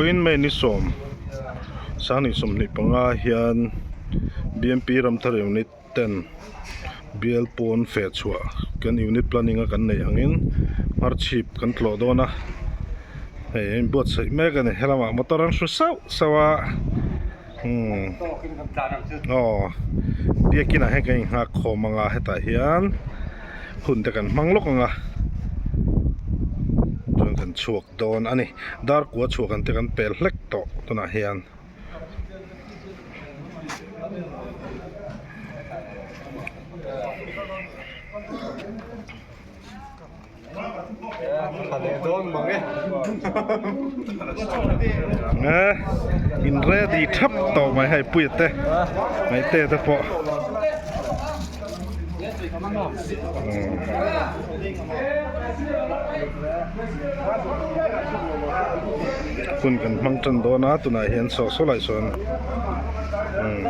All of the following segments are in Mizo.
Vawiin May ni sawm sanghnih 25 hian bmp Ramthar Unit ten bial pawn feh chhuah kan unit planning a kan neih angin hmarchhip kan tlawh dawn a hei a inbuatsaih mek a ni helamah motor an hru sauh sauh a umm aw biakin ah hian kan inghak khawm ang a hetah hian hun te kan hmang lawk ang a chuan kan chhuak dawn a ni dar kua chhuah kan te kan pel hlek tawh tunah hian. In ready thap tawh mai hei puia te maite te pawh Hun kan hmang tan dawn a tunah hian saw saw lai sawn umm.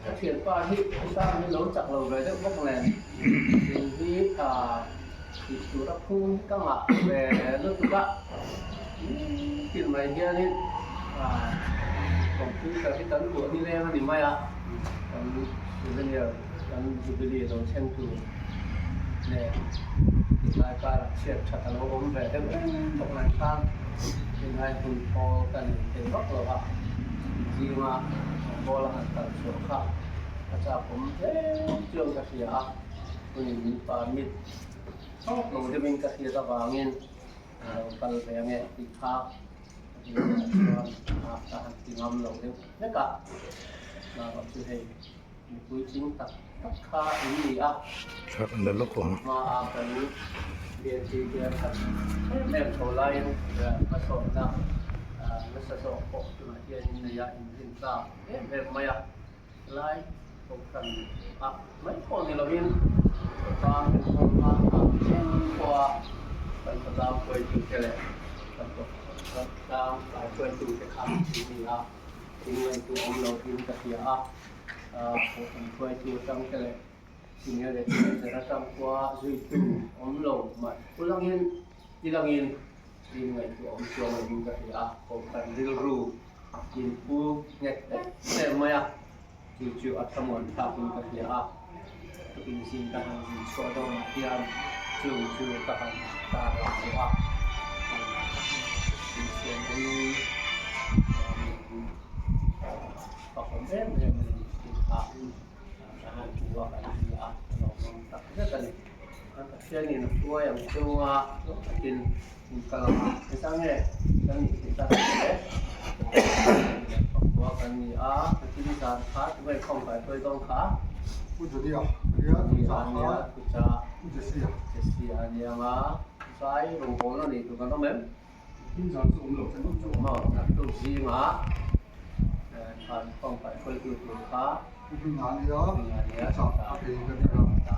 Ka thianpa hi sang hi lo chak lo ve deuh bawk nen thil hi tih tur a phung hi ka ngah ve lutuk a tin mai hianin computer hi kan buah nileng a ni mai a kan souvenir kan jubilee lo thleng tur nen tih lai karah chhiat that a lo awm ve deuh reng bawk nen khan tinlai hun thawl ka nei thei vak lo a zinga ball a han kal chhuah kha a chak awm hle chuan ka hria a hunin min permit tawk lo deuhin ka hriat avangin a lo kal ve ange tih kha ka rilruah chuan ka han ti ngam lo deuh hlek a erawh chu hei mipui tling tak tak kha an ni a hmaah kan BNP hian kan em em tho laiin hmasawnna nasa zawk pawh tunah hian in nei a inrin tlak em em mai a lai kohhran ah mai pawh ni lovin khawtlang inhawmna ah thleng pawha kan khawtlang hruaitute leh kan khawtlang tlai hruaitute kha an ni a thil ngaihtuah awm lo in ka hria a. Kohhran hruaitu atang te leh senior advisor atang pawha zuitu awm lo mah ulangin tilangin in ngaihtuah awm chuang lovin ka hria a, kohhran rilru inpu nghet em em mai a, chu chu a thlamuan thlakin ka hria a, tukin zing ka han zin chhuah dawnah hian chung chu ka han tar lang duh a, insiam awmin. Ka awm em em a ni tih kha ka han hmu a, kan hria a, ka lawmawm tak zet a ni. Kan Pathianin a hruai ang chunga hlawh takin min kal ang a, engtah nge kan nih theih tak ang le? Pakua kan ni a, Pathian zan kha tunge khawm kai hruai dawn kha? Pu Johnny-a nia, Pu Cha Pu Cha, Jesse-a. Jesse-a ania nga, zai rawngbawlna nei tur kan awm em? Hming zan chu awm lo chen awm chu awm a, naktuk zingah thlan khawm kai hruaitu tur kha Hming a nia, chah a kei ka ni a,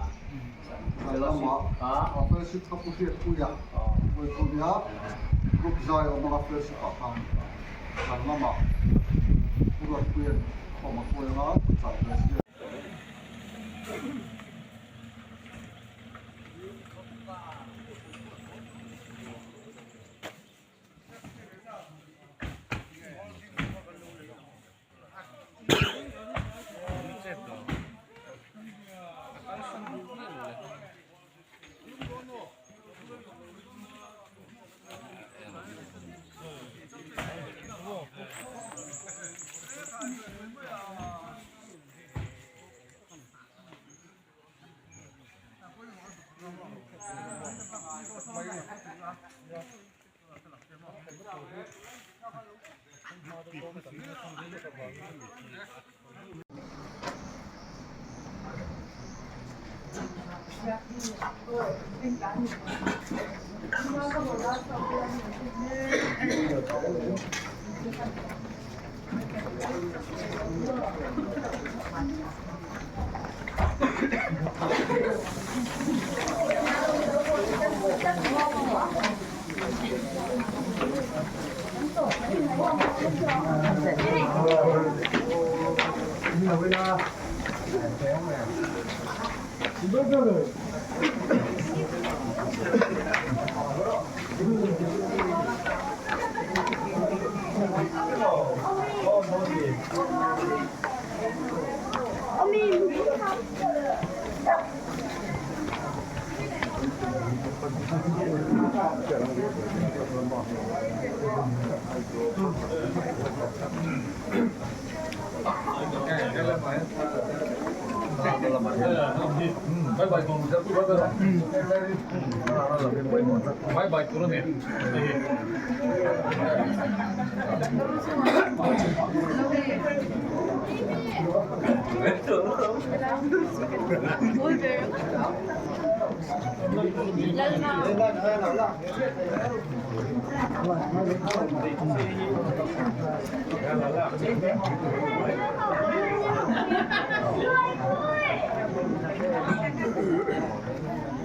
zan lamah a fellowship kha pu hriat pui a, hruaitu nia group zai awm anga fellowship ah khan zan lamah pu Ruatpuia'n khawm a hruai anga chah ve si a.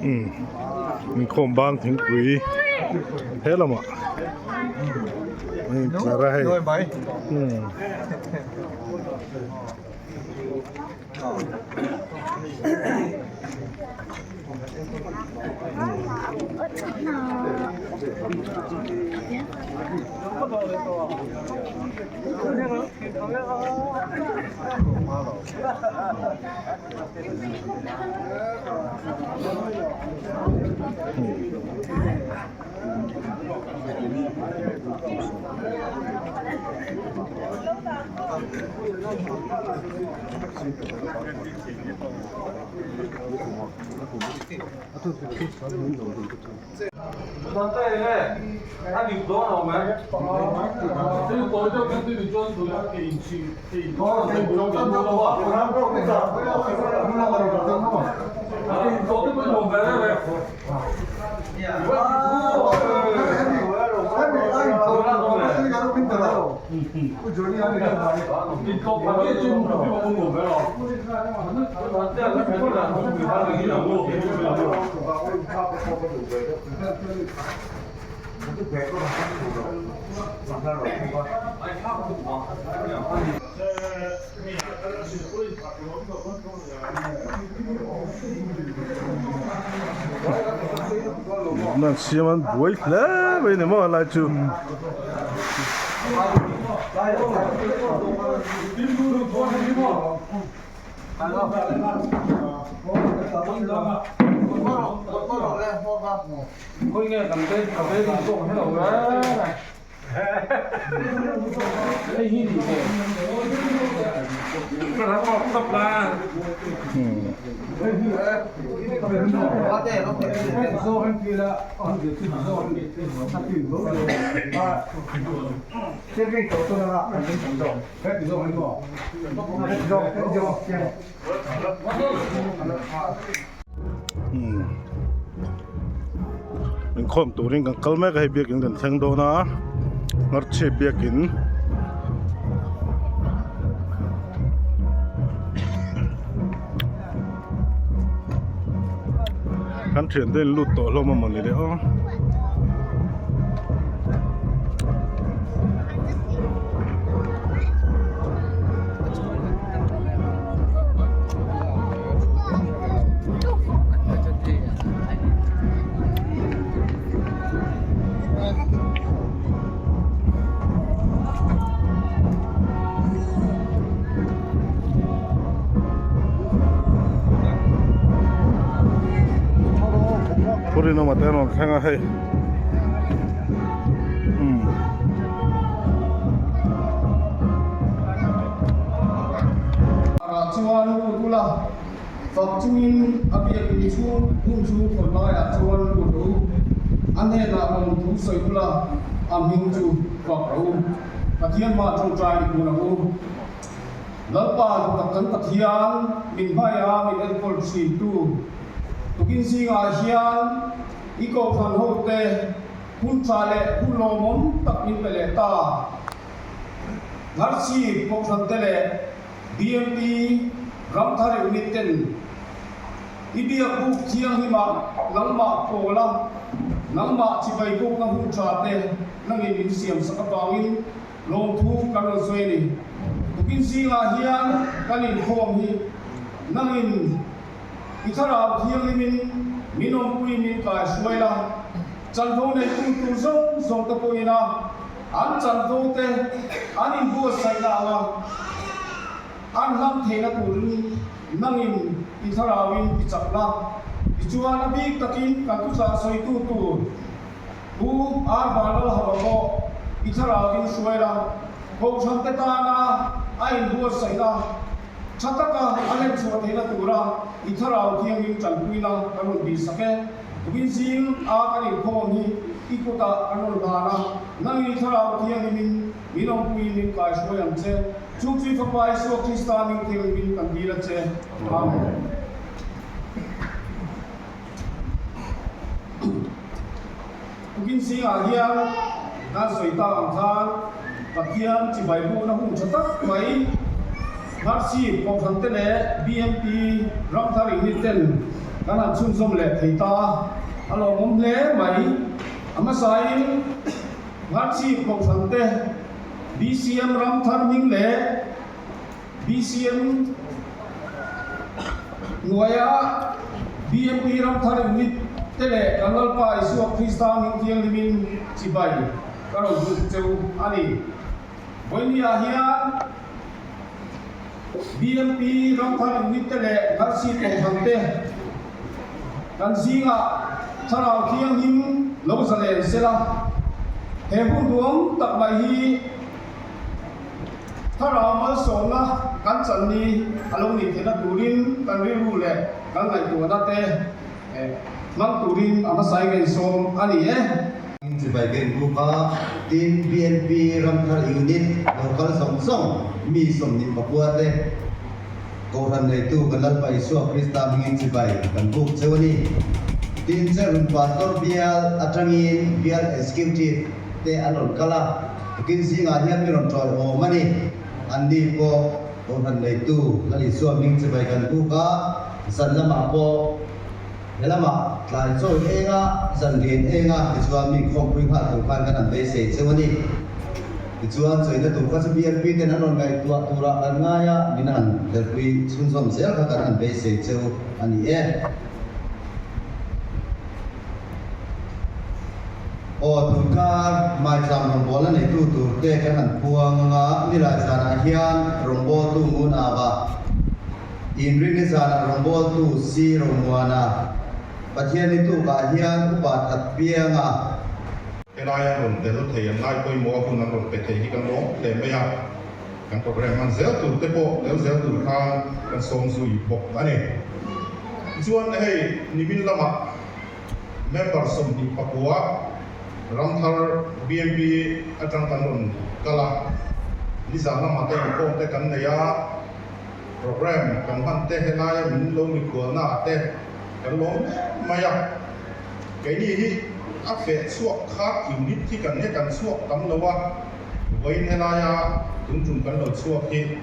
Umm inkhawm bang thingpui he lamah a intlar a hei umm. Nan siam an buai hle mai ni maw helai chu. Inkhawm turin kan kal mek a hei biakin kan thleng dawn a Ngharchhip biakin kan thiante in lut tawh hlawm a mawni le aw. Purina mate an rawn thleng a hei umm. Ah chuan lut ula, fak chungin a biakin chhung hun chu khawn laiah chuan lut rawh u, a hnenah rawn thu sawi ula, a hming chu fak rawh u. Pathian hma tawngtai ni kun ang u. Lalpa duhtak kan Pathian min hmaia min enkawl thintu tukin zingah hian i kohhran hote hun tha leh hun lawmawm tak min pe leh ta. Ngharchhip kohhran te leh BMP Ramthar Unit ten i biakbuk thianghlimah nangmah pawl a. Nangmah chibai bukna hun tha te nangin min siam sak avangin lawmthu kan rawn sawi a ni. Tukin zingah hian kan inkhawm hi nangin i thlarau thianghlimin min awmpui min kai hruai la, chanvo neitu tur zawng zawng te pawhin a an chanvo te an inbuatsaihna anga an hlam theihna turin nangin i thlarauin i chak la. Tichuan a bik takin kan thuchah sawitu tur Pu Ar Vanlalhava pawh i thlarauin hruai la, Kohhran te tana a inbuatsaihna tha taka a len chhuah theihna tura i thlarau thiangin tanpuina kan rawn bihsak e. Tukin zing a kan inkhawm hi i kutah kan rawn hlan a, nangin i thlarau thianghlimin min awmpuiin min kaihruai ang che. Chu chu i Fapa Isua Krista hming thianghlimin kan dil a che. Amen. Tukin zingah hian kan sawi tak ang khan Pathian chibai bukna hun tha tak mai Ngharchhip Kohhran te leh BMP Ramthar Unit ten kan han chhunzawm leh thei ta a, a lawmawm hle mai. A hmasain Ngharchhip Kohhran te BCM Ramthar hming leh BCM hnuaia BMP Ramthar Unit te leh kan Lalpa Isua Krista hming thianghlimin chibai ka rawn buk cheu a ni. Vawinia hian BMP Ramthar Unit te leh Ngarsi Kohhran te kan zingah Thlarau Thianghlim lo zalen sela he hun duang tak mai hi Thlarau malsawmna kan chan ni a lo nih theihna turin kan rilru leh kan ngaihtuahna te hmang turin a hmasa in sawm a ni e. Chibai ka inbuk a, tin BNP Ramthar Unit lo kal zawng zawng mi 24 te Kohhran neitu kan Lalpa Isua Krista hmingin chibai kan buk cheu a ni. Tin Cherhlun Pastor bial atangin bial Executive te an rawn kal a, Tukin zingah hian mi rawn ṭawi awm a ni. Anni pawh Kohhran neitu Lal Isua hming chibai kan buk a, zan lamah pawh he lamah tlai chawi eng a, zan rian eng a, tichuan mi khawmpui nghal tur khan kan han beisei cheu a ni. Tichuan chawina tur kha chu BLP ten an rawn ngaihtuah turah kan ngai a, min han delpui chhunzawm zel kha kan han beisei cheu a ni e. Aw tunkar Maicham rawngbawlna neitu turte kan han puang anga nilai zanah hian rawngbawltu ngun ava inrinni zanah rawngbawltu si Romuana Pathianni tukah hian upa that pianga. Helai an rawn tel thei an ngai pawimawh a hun an rawn pe thei hi kan lawm hle mai a, kan programme hman zel tur te pawh tel zel tur khan kan sawm zui bawk a ni. Tichuan hei nimin lamah Member 29 Ramthar BMP atang kan rawn kal a, nizan lamah te inkhawm te kan nei a, programme kan hman te helaia min lo mikhualna ah te kan lawm em mai a. Keini hi a feh chhuak kha unit hi kan nge kan chhuak tam lo a, vawiin helaia tun tum kan lo chhuak hi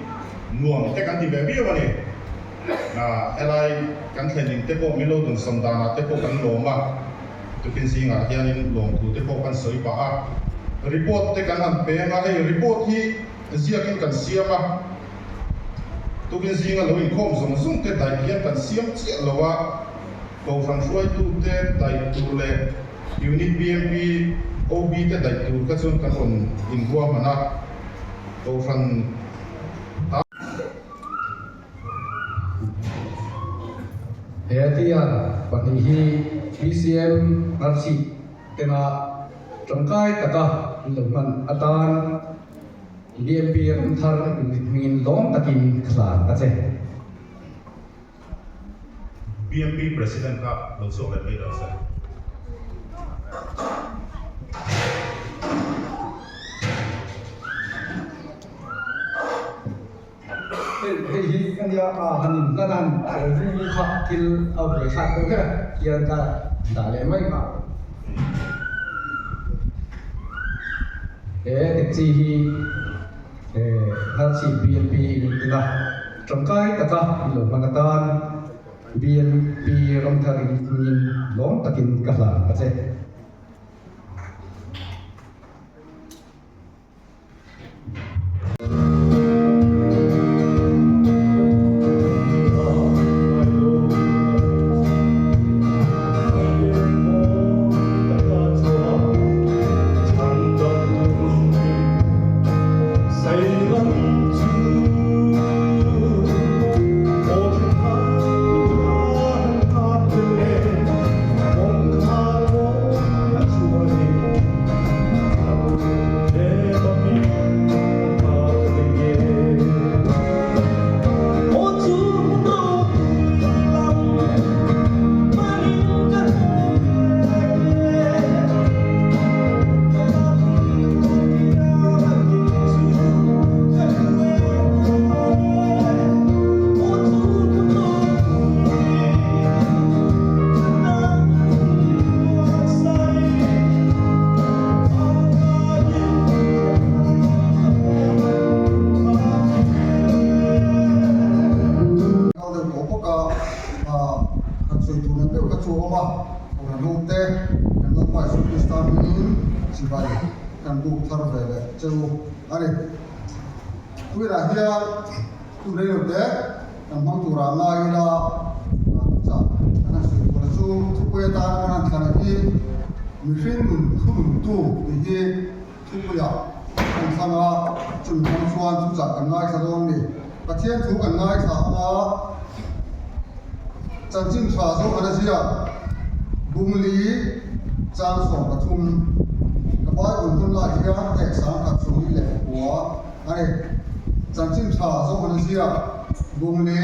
nuam te kan ti ve viau a ni. Helai kan thlen in te pawh min lo dawnsawm danah te pawh kan lawm a, tukin zingah hianin lawmthu te pawh kan sawi pah a, report te kan han peng a, hei report hi ziakin kan siam a, tukin zinga lo inkhawm zawng zawng te daih hian kan siam chiah lo a, Kohhran hruaitute daih tur leh Unit BMP OB te daih tur kha chuan kan rawn inhuahman a, Kohhran ta. He tiang pahnih hi BCM Ngharchhip tena tangkai taka an lo hman atan BMP Ramthar Unit hmingin lawm takin ka hlan a che. BMP President kha lo chhuak leh mai rawh se. Hei hi ka nia a han in hlan a han tel vu vu kha thil a buai thlak deuh ber a hian ka dah leh mai kha. He taxi hi Ngharchhip BNP in tina tangkai taka in lo hman atan BNP Ramthar in hmingin lawm takin ka hlan a che. Lalpa Isu Krista hmingin chibai kan buk thar ve leh che u a ni. Tuilah hian hun rei lo te kan hmang turah ngai ila chah kan han sawi tur a chu thupui atan kan han thlan hi mihring nun thununtu tih hi Thupuiah kan thlang a, chumi hmang chuan thuchah kan ngaithla dawn a ni. Pathian thu kan ngaithla ang a, chanchin tha zawk an a ziak, Bungli chang 13, ka Bible hmun lai hian phek sangkhat sawmli leh pakua a ni. Chanchin tha zawk an a ziak, Bungli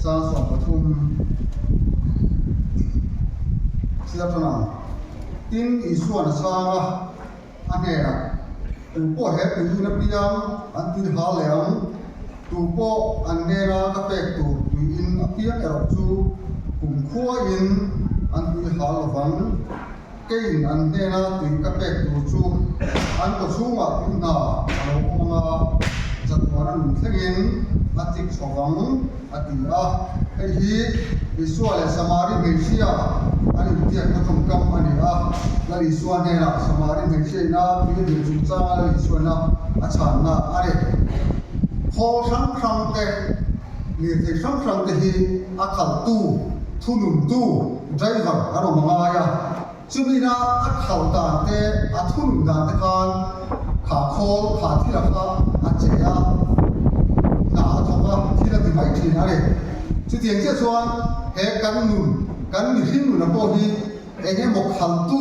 chang 13, chhiar tan ang. Tin, Isua'n a chhang a. A hnenah, Tu pawh he tuiin apiang an tui hal leh ang, tu pawh an hnena ka pek tur tuiin apiang erawh chu kumkhuain an tui hal lo vang. Keiin an hnena tui ka pek tur chu an kawchhungah tui hna a lo awm ang a, chatuan a nun thlengin a chik chho vang, a ti a. Hei hi Isua leh Samari hmeichhia an inbiakna tawngkam a ni a. Lal Isua hnenah Samari hmeichhia ina tui a dil chungchanga Lal Isuaina a chhanna a ni. Khawl hrang hrang te, lirthei hrang hrang te hi a khalhtu, thununtu, driver, an awm a ngai a. Chumina a khalh dan te, a thunun dan te khan kha khawl, kha thil a kha a che a, hna a thawk a, thil a ti mai thin a ni. Chutiang chiah chuan he kan nun, kan mihring nuna pawh hi eng emaw khalhtu,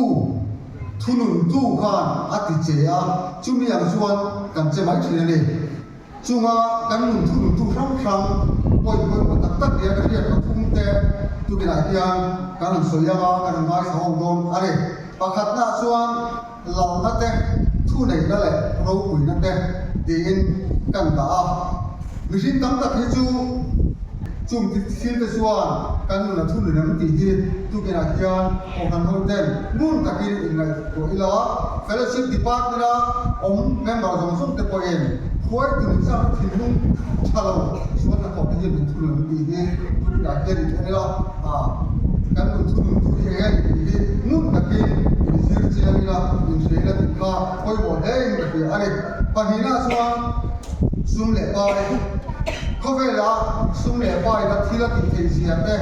thununtu khan a ti che a, chumi ang chuan kan che mai thin a ni. Chunga kan nun thununtu hrang hrang point pawimawh tak tak nia ka hriat pathum te tukinah hian kan rawn sawi ang a, kan rawn ngaithla ho dawn a ni. Pakhatnaah chuan lalna te, thuneihna leh ropuina te tiin kan dah a. Mihring tam tak hi chu chung thil te chuan kan nun a thunun em tih hi tukinah hian Kohhran ho ten ngun takin inngaihtuah ila, Fellowship Department-a awm member zawng zawng te pawhin khuai tun chang thinlung tha lo sual hnathawh te hian min thunun an tih hi thurinah hian in en ila, kan nun thunun tu hi eng nge ni tih hi ngun takin inzir chiang ila, inhria ila tih kha pawimawh hle in ka hria a ni. Pahnihna chuan sum leh pai, khawvela sum leh paina thil a tih theih zia te,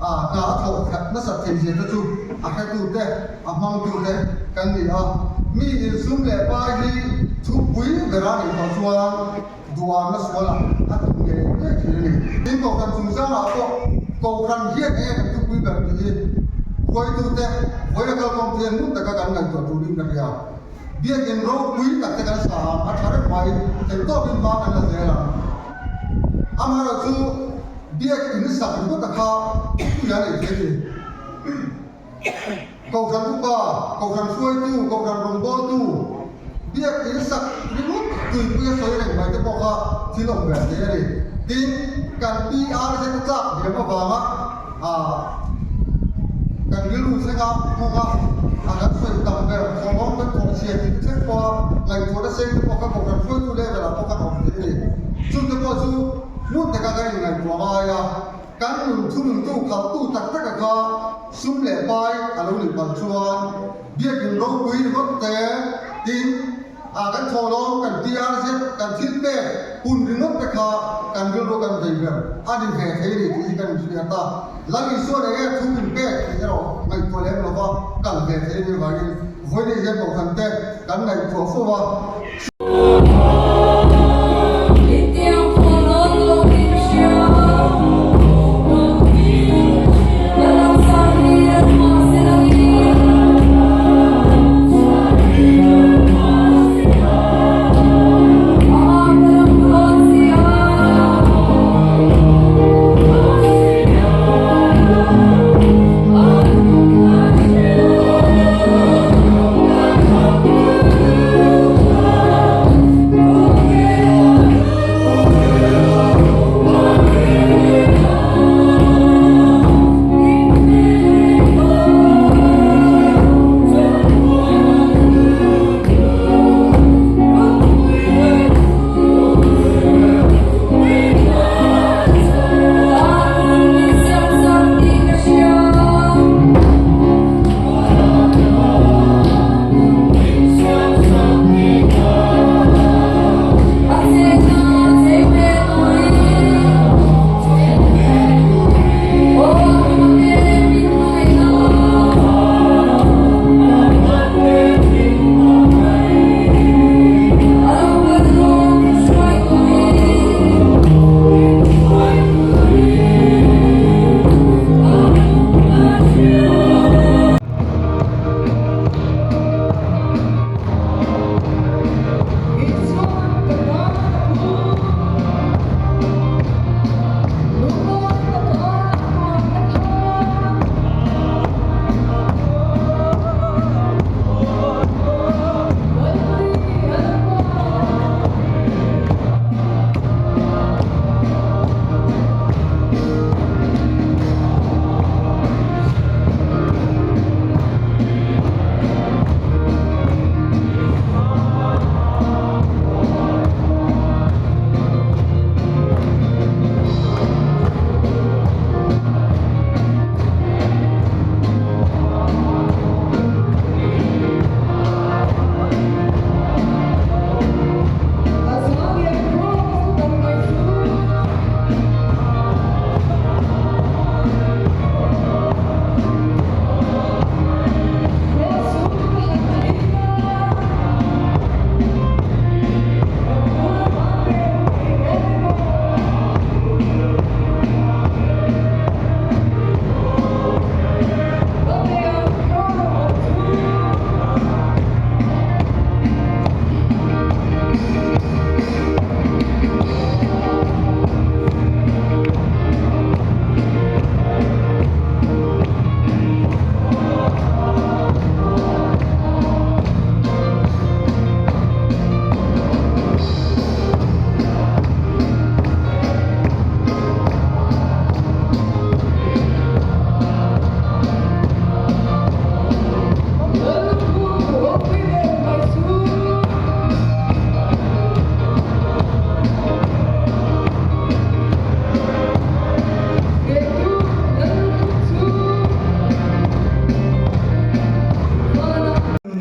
A hna a thawh khat nasat thei zia te chu a hretute, a hmangtute kan ni a. Mi insum leh pai hi thupui bera nih tawh chuan duanna sualah a tum ngei ngei thin a ni. Tin, Kohhran chungchangah pawh Kohhran hian enge kan thupui ber tih hi hruaitute vawiin a kalkhawm te hian ngun taka kan ngaihtuah turin ka hria. Biakin ropui tak te kan sa ang, a tha reng mai, theihtawpin hma kan la zel ang. Amaherawhchu Biak in sak ringawt a kha pui a nei thei a ni. Kohhran upa, Kohhran hruaitu, Kohhran rawngbawltu, Biak in sak ringawt tuipui a sawi reng mai te pawh kha thil awm ve thei a ni. Tin, kan PR te tlak hliam avanga ah kan rilru thlenga nghawng a, a kan sawi tam ber thawhlawm kan thawh chhia tih te thleng pawha ngaihtuahna seng te pawh kha Kohhran hruaitu level ah pawh kan awm thei a ni. Chungte pawh chu Hmun taka kan inngaihtuah ngai a, kan nun thununtu khalhtu tak taka kha sum leh pai a lo nih palh chuan biakin ropui ringawt te tin ah kan thawhlawm kan TRZ kan thil pek hun ringawt te kha kan rilru kan vei ber a ni ve thei a ni tih hi kan inhriat a. Lal Isuan eng nge thu min pek tih erawh ngaihtuah lem lova kal ve thei a nih avangin vawiin hian kohhran te kan ngaihtuah fo a.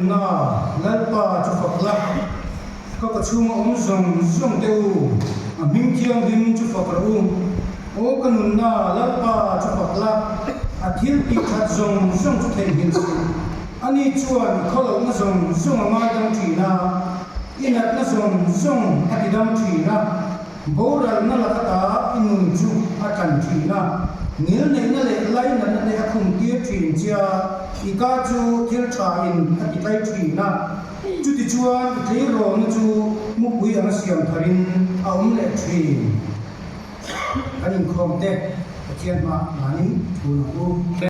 nunna, Lalpa chu fak la, ka kawchhunga awm zawng zawng te u, a hming thianghlim chu fak rawh u. Aw ka nunna, Lalpa chu fak la, a thil tih that zawng zawng chu theihnghilh suh. Ani chuan i khawlohna zawng zawng a ngaidam thin a, i natna zawng zawng a tidam thin a. Boralna laka ta i nun chu a tlan thin a, ngilneihna leh lainatna te a khumtir thin che a, i ka chu thil tha in a ti tlai thin a. Chutichuan i tleirawlna chu mupui anga siam tharin a awm leh thin. Kan inkhawm te Pathian hmaah hlanin thu ang u.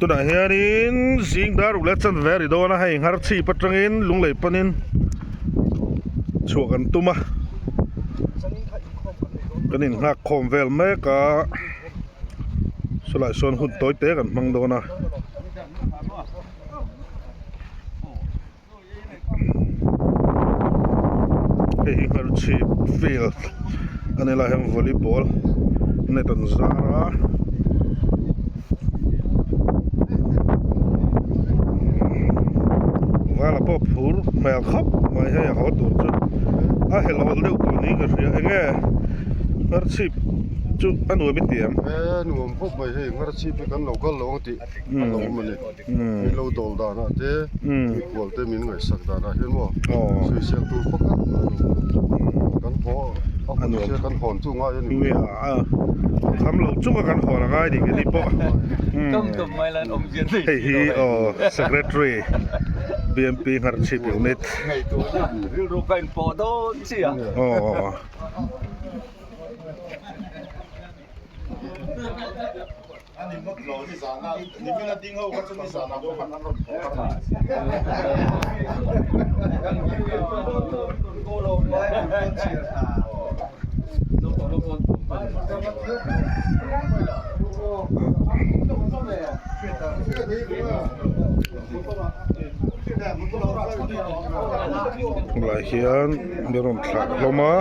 Tunah hianin zing dar ruk leh chanve a ri dawn a, hei ngharchhip atangin lunglei panin chhuah kan tum a, kan innghak khawm vel mek a, sawlai sawn hun tawi te kan hmang dawn a. Hei hi ngharchhip field a ni lai hian volleyball net an zar a. Vala pawh phur hmel khawp mai hei a haw tur chu a helh hawlh deuh tawh niin ka hria enge ngharchhip chu a nuam i ti em? E nuam khawp mai hei ngharchhip hi kan lo kal lo ang tih a lo awm a ni. Min lo dawl danah te mikhual te min ngaihsak danah hian maw sawisel tur pakhat kan haw a hun sia kan hawn chu ngai a ni mai. Kham lo chunga kan hawn a ngai nih keni pawh hei hi aw secretary BMP Ngharchhip unit aw. Tunlai hian mi rawn thlah hlawm a.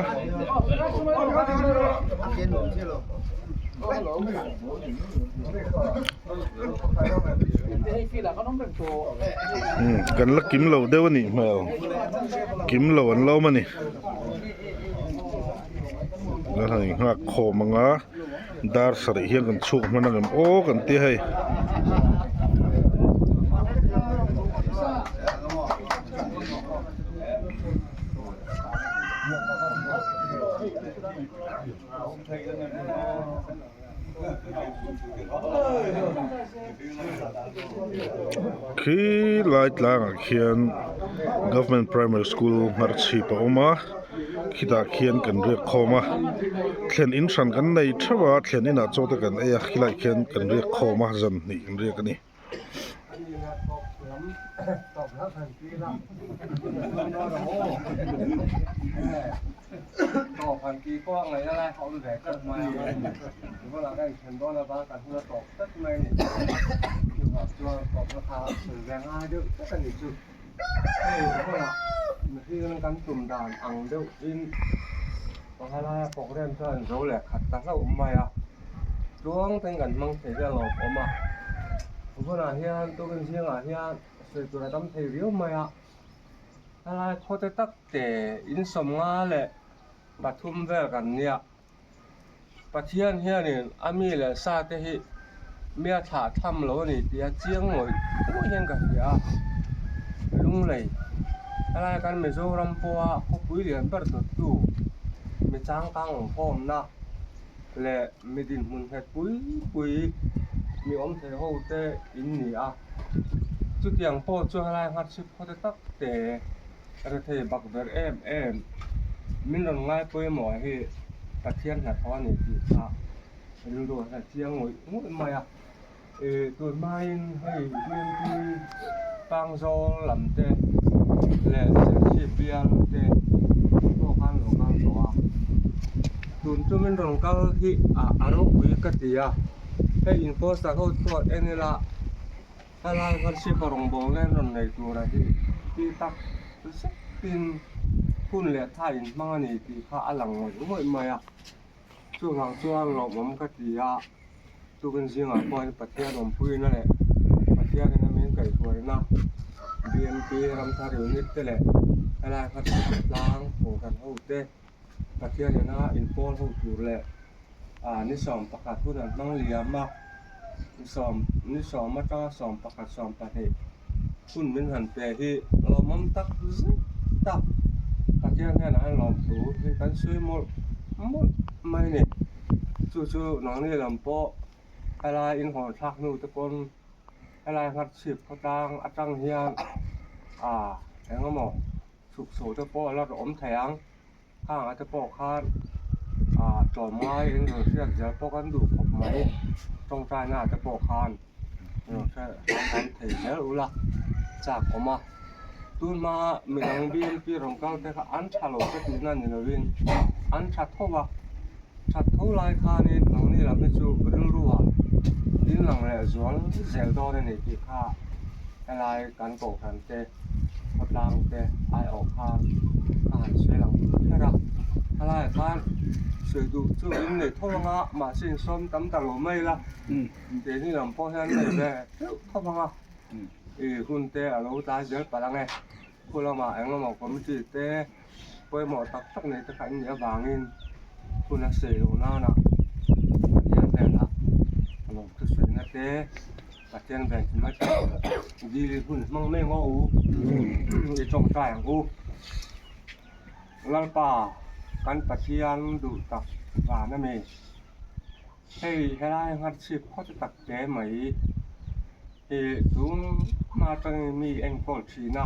Kan la kim lo deuh a nih hmel kim lo an lo awm a ni kan han inghak khawm ang a dar sarih hian kan chhuak hman ang em aw kan ti a hei. Khi lai tlangah khian government primary school ngharchhip a awm a khitah khian kan riak khawm a thlen in hran kan nei theuh a thlen inah chaw te kan ei a khilaiah khian kan riak khawm a zan hnih kan riak a ni. Tluang ten kan hmang thei vel a awm a hunah hian tukin zingah hian sawi tur a tam thei viau mai a helai khawte tak te insawmnga leh pathum vel kan nia Pathian hianin a mi leh sa te hi mi a thlah tham lo a ni tih a chiang ngawih ngawih hian ka hria a lunglei helai kan Mizoram pawha khawpui lian ber dawttu mi changkang awm khawmna. leh mi dinhmun nghet pui pui mi awm thei ho te in ni a chutiang pawh chu helai ngharchhip khaw te tak te rethei bak ber em em min rawn ngai pawimawh hi Pathian hnathawh a ni tih kha rilru a hre chiang ngawih ngawih mai a ih tun hmain hei BMP Pangzawl lam te leh Serchhip bial te pawh khan lo kal tawh a tun chu min rawn kal hi ah a ropui ka ti a hei in poster ho chuan en ila helai Ngharchhip a rawngbâwl nen rawn nei tura hi ti tak zetin hun leh tha inhmang a ni tih kha a lang ngawih ngawih mai a chuvang chuan lawmawm ka ti a. Tukin zingah pawh hian Pathian awmpuina leh Pathianin a min kaihhruaina BMP Ramthar Unit te leh helai kha tlang kohhran ho te Pathianin a inpawl ho tur leh ah ni 11 hun an hmang liam a, ni sawm ni sawm atanga 11 12 hun min han pe hi lawmawm tak zet tak Pathian hnenah hian lawmthu hi kan sawi mawlh mawlh mai a ni. Chu chu nangni lam pawh helai inhawn thlak hnu te pawn helai ngharchhip khawtlang atang hian ah eng emaw chhuk chho te pawh a la awm thei ang khangah te pawh khan ah tlawmngai in rawn hriat zel pawh kan duh khawp mai tawngtaina ah te pawh khan. Rawn hre hram hram thei zel ula chak awm a, tun hma midang BMP rawn kal te kha an tha lo te tihna ni lovin an tha tho a, that tho lai khanin nangni lam hi chu rilru ah in lang leh zual zel dawn a ni tih kha helai kan kohhran te khawtlang te aiawh khan a han sawi lang kher a, helaiah khan sawi duh chu in nei tho ang a mahse insawm tam ta lo mai la. Keini lam pawh hian nei ve theuh khawp ang a, i hun te a lo tlai zel palh ang e, khu lamah eng emaw committee te pawimawh tak tak nei te kha an nih avangin hun a sei loh nana Pathian hnenah a lo thusawi te Pathian ven thim a dil hun hmang mai ngaw u i tawngtai ang u. Lalpa kan Pathian duh tak van a mi. Hei helai ngharchhip khaw te tak te mai hi tun hma atangin mi enkawl thin a,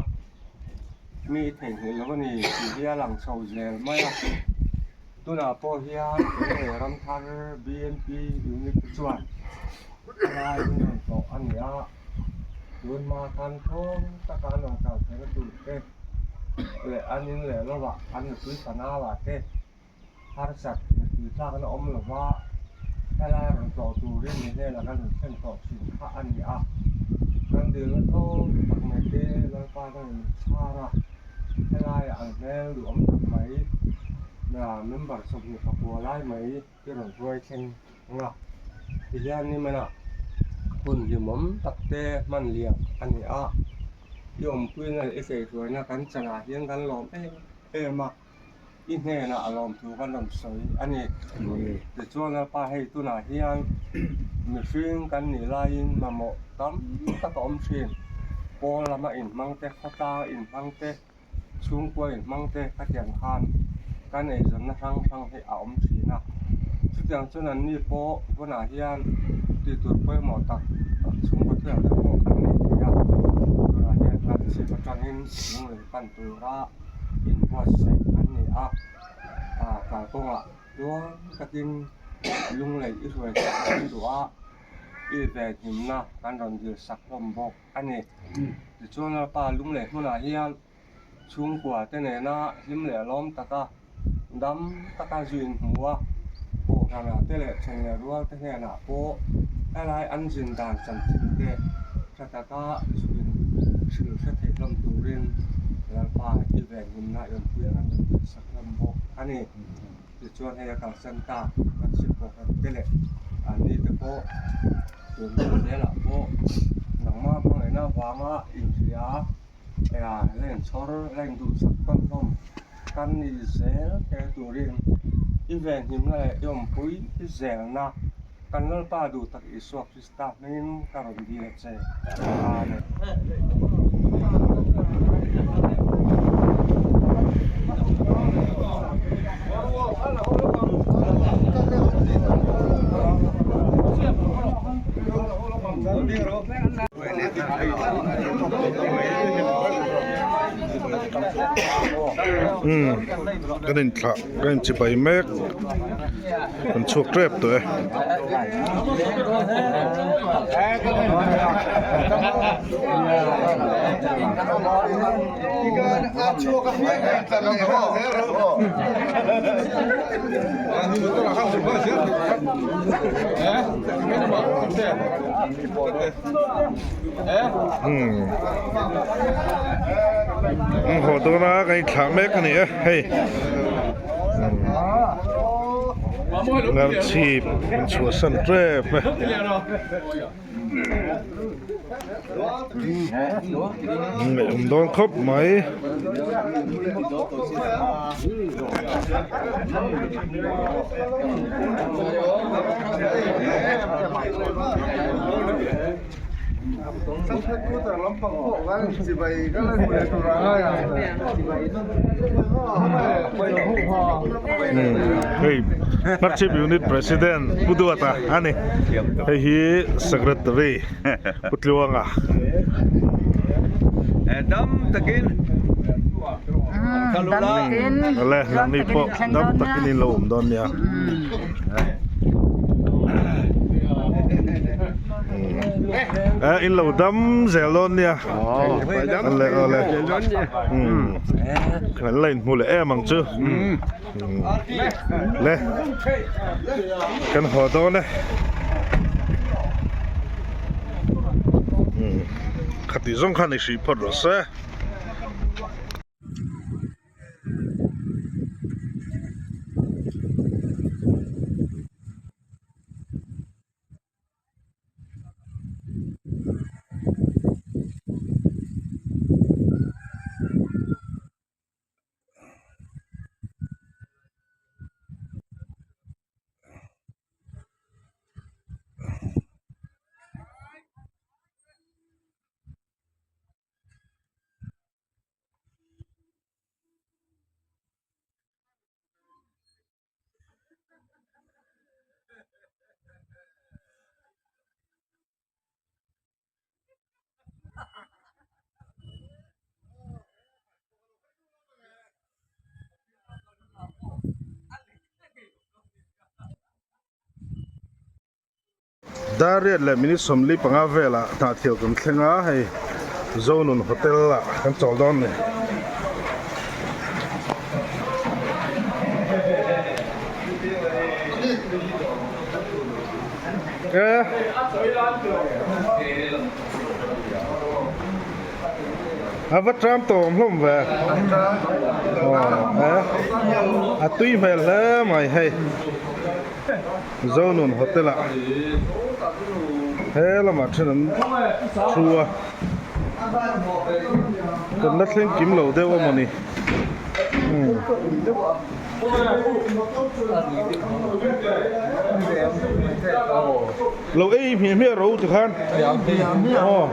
mi theihnghilh lo a ni tih hi a lang chho zel mai a, tunah pawh hian tunge Ramthar BNP unit te chuan helai an rawn tlawh a ni a, tun hma khan thawm taka an rawn kal theihna tur te leh an in leh lovah an nupui fanauah te. harsat mipui tlakna awm lova helai rawn tlawh turin mi hnenah kan rawn thlen tawh thin kha a ni a, kan dilna tlawm tak mai te Lalpa chuan min chhar a, helaiah an hmel duhawm tak mai member 24 lai mai i rawn hruai thleng ang a, tihian nimin-ah hun hlimawm tak te hman liam a ni a, i awmpuina leh i feihruaina kan chanah hian kan lawm em em a. I hnenah a lawmthu kan rawn sawi a ni. Tichuan Lalpa hei tunah hian mihring kan nih laiin mamawh tam tak a awm thin. Pawl lama inhmang te, khawtlang inhmang te, chhungkua inhmang te khatiang khan kan eizawnna hrang hrang hi a awm thin a. Chutiang chuan anni pawh hunah hian tih tur pawimawh tak tak chhungkaw thilah te pawh an nei thei a. Tunah hian hnathchhip atangin lunglei pan tura. inbuatsaih an ni a, ah kalkawngah tluang takin lunglei i hruai theih kan duh a, i venhimna kan rawn dil sak hlawm bawk a ni. Tichuan Lalpa lunglei hmunah hian chhungkua te nena hlim leh lawm taka dam taka zu inhmu a, kohhranah te leh then leh rual te hnenah pawh helai an zin dan chanchin te tha taka zu in hrilh hre theih hlawm turin Lalpa i venhimna i awmpui ang an rawn tih sak hlawm bawk a ni. Tichuan hei a kalsan tak kan chhip kohhran te leh anni te pawh tun hun zelah pawh nangmah hmangaihna avanga inhria Ea leng chhawr leng duhsak tawn hlawm kan ni zel te turin i venhimna leh i awmpui zelna kan Lalpa duh tak Isua Krista hmingin ka rawn dil a che. Amen. Umm kan inthlah kan inchibai mek kan chhuak tep tawh e. Umm haw dawn a kan inthlah mek a ni e hei ngarchhip in chhuahsan tep e. Ngaihawm dawn khawp mai. Hei Hmarchhip Unit President Pu Duata a ni. Hei hi Secretary Pu Tluanga. Dam takin Awle nangni pawh dam takin in lo awm dawn nia. Eh, in lo dam zel dawn nia. Awle awle. Kan la inhmu leh em ang chu. Le. Kan haw dawn e. Khati zawng khan i hrih phawt rawh se. Dariat leh minute 45 velah hnahthial kan thleng a, hei Zonun Hotel ah kan chawl dawn a ni. A va tram tawm hlawm ve. A tui hmel hle mai hei. Zonun Hotel ah he lamah then an thu a, kan la thleng kim lo deuh a mawni. Lo ei hmiah hmiah ro ti khan aw.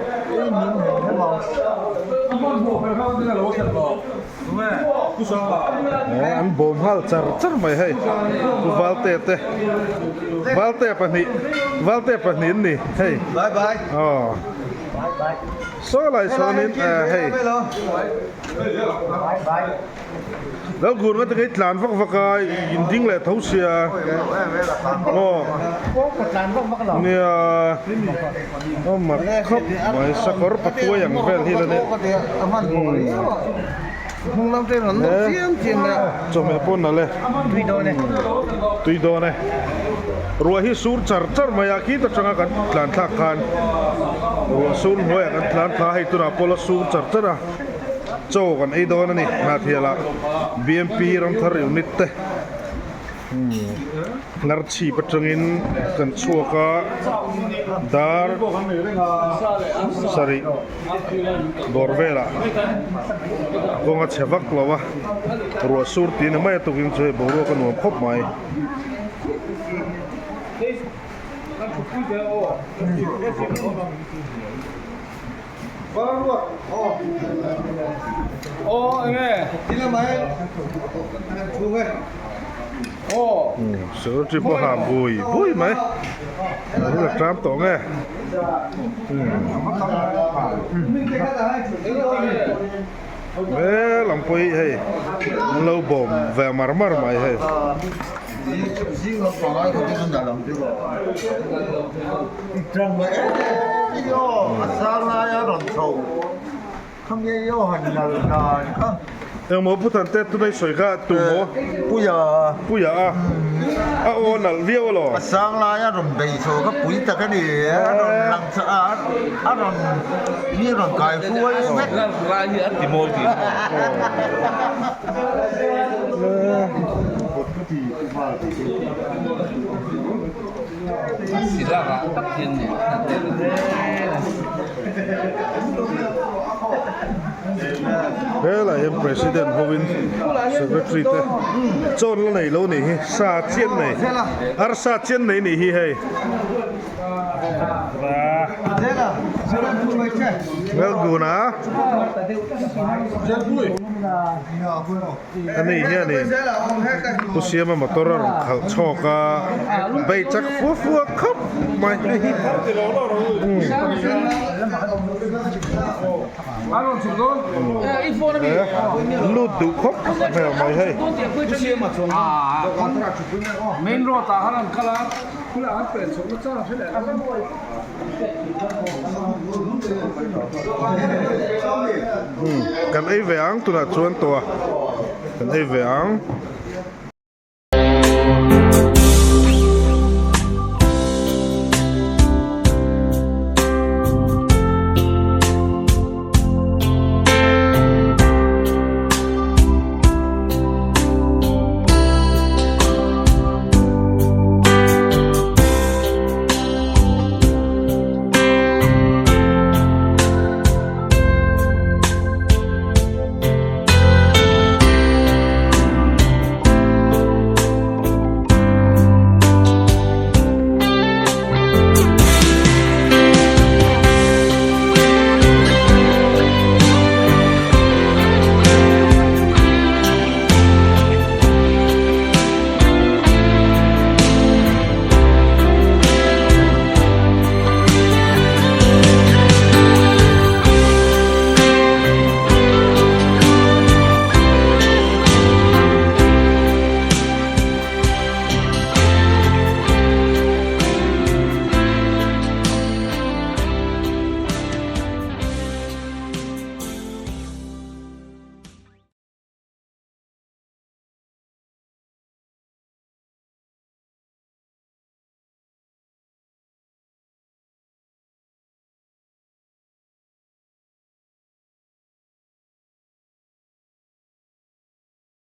An bawm nghal char char mai hei Pu Valte te Valte pahnih Valte pahnih an ni hei aw saw lai sawnin hei lo gur nga te tlan vak vak a in ding leh tho sia aw nia aw mak khawp mai sakawr patuai ang vel hi la ni chawhmeh pawh nalh e tui dawn e ruah hi sur char char mai a khi ta tanga kan tlan thlak khan ruah sur hnuaiah kan tlan thla hei tunah pawh la sur char char a. Chaw kan ei dawn a ni Hnahthialah BMP Ramthar unit te hnar chhip atangin kan chhuak a dar sarih bawr velah kawng a chhe vak lo a ruah sur tih a ni mai a tukin chu hei boruak a nuam khawp mai. Secretary pawh ha bui bui mai a hi la tram tawh nge he lam pawh hi hei an lo bawm ve mar mar mai hei. Engmaw Pu Thante tunai sawi kha tu maw? Puia Puia a a aw nalh viau alaw? A sang laia rawn bei chho kha pui tak a ni a rawn lang chah a a rawn mi a rawn kai hruai vek. Lai hi a ti mawi tih Helai hian president hovin secretary te chawn la nei lo nih hi sa chian nei arsa chian nei nih hi hei Melguna Ani hianin Pu Siama motor a rawn khalh chhawk a, bei chak fua fua khawp. mai. Lut duh khawp hmel mai hei. Kan ei ve ang tunah chuan tawh a, kan ei ve ang.